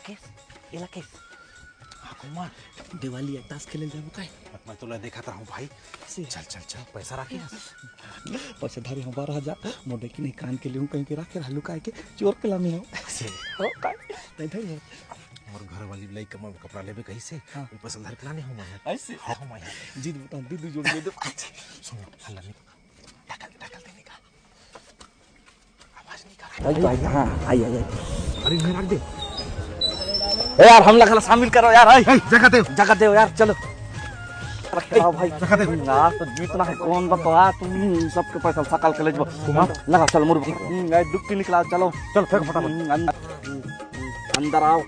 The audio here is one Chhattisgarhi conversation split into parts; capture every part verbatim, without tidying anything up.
केस, एला केस। हाँ, कुमार, दिवाली एक तास खेले जाबो काय? मैं तोला देखत रहूं भाई। से चल, चल, चल, पैसा राखे हस? पैसा धरे हूं बारह हजार, मोर देखी नहीं कान के लिए हूं कहीं के राखे रहलू काय के चोर के लाने हो। से हो काय? नहीं धरे हो। मोर घर वाली लइका मन कपड़ा लेबे कही से, हाँ। वो पैसा धर के लाने हूं मैं। ऐसे? हाँ, मैं। जिद बता, दीदी जोड़ ले दे। सुन, हल्ला नहीं। ढकल, ढकल दे निकाल। आवाज नहीं कर। आई, आई, हाँ, आई, आई, आई। अरे, इन्हें रख दे। ए यार, हमला घला शामिल करो यार, आई। ए, जगह दे। जगह दे यार, चलो। रखे रहो भाई। जगह दे। आज तो जीतना है, कौन बता, तुम सबके पैसा सकल के ले जाओ। कुमार। लगा, चल, मुर्गा। हम्म, ए, डुबकी निकला, चलो। चल, फेंक फटाफट। हम्म, अंदर। हम्म, हम्म, अंदर आओ।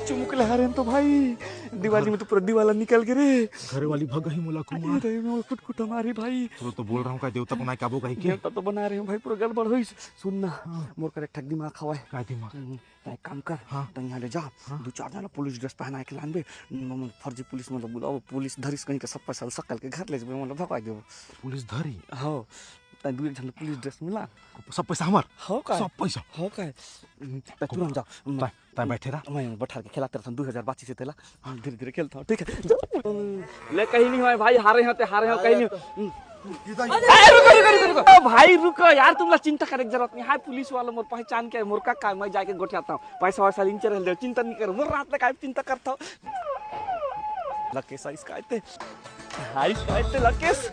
चुमुक ले हारे तो भाई, दिवाली में तो पूरा दिवाला निकल गे रे। घर वाली भग गई मोला कुमार। अरे, मैं कुटकुट मारी भाई। तो, तो बोल रहा हूँ, का देवता बनाए काबू कहीं के? देवता तो बना रहे हो भाई, पूरा गड़बड़ होइस। सुन ना, हाँ। मोर कर एक ठक दिमाग हवय। का दिमाग? हम्म, तैं एक काम कर, हाँ। तैं यहाँ ले जा, हाँ। दू चार जना पुलिस ड्रेस पहना के लानबे, म-, म-, फर्जी पुलिस मतलब बुलाओ, पुलिस धरिस कहीं के सब पैसा सकल के घर ले जबे, मतलब भगा देबो। पुलिस धरी? हाँ, तैं दू एक झन पुलिस ड्रेस मिला। सब पैसा हमार? हो का? सब पैसा? हो का? तैं तुरंत जा। तैं, तैं बैठे रह। मैं बैठा के खिलाते रहता हूँ, दू हजार बाची से तेला। हाँ, धीरे-धीरे खेलता हूँ, ठीक है? ले, कहीं नहीं होय भाई, हारे होते, हारे हो, कहीं नहीं हो। ए, रुको, रुको, रुको, रुको। ओ भाई, रुको यार, तुमला चिंता करे के जरूरत नहीं है। पुलिस वाला मोर पहचान के है, मोर का काम, मैं जाके गोठियाता हूँ। पैसा वैसा लिंचे रह दे, चिंता नहीं करो, मोर रात तक आए चिंता करता हूँ। लकेश, आइस का आते, आइस का आते, लकेश।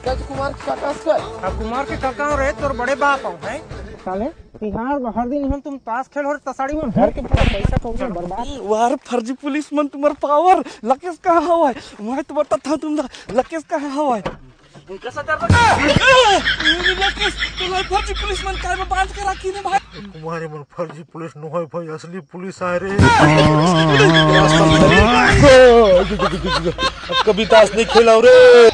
राजकुमार के काका से। अब कुमार के काका हो रहे, तोर बड़े बाप हो, हैं? साले, तिहार में हर दिन हम तुम ताश खेल और तसाड़ी में घर के पूरा पैसा कौड़ी बर्बाद। वार फर्जी पुलिस मन तुम्हार पावर, लकेश कहाँ हवा है? मैं तो बताता हूँ तुम दा, लकेश कहाँ हवा है? उनका सदर लकेश, तुम्हार फर्जी पुलिस मन काय में बांध के रखी ने भाई? तुम्हारे मन फर्जी पुलिस न होय भाई, असली पुलिस आए रे। अब कभी ताश नहीं खेला रे।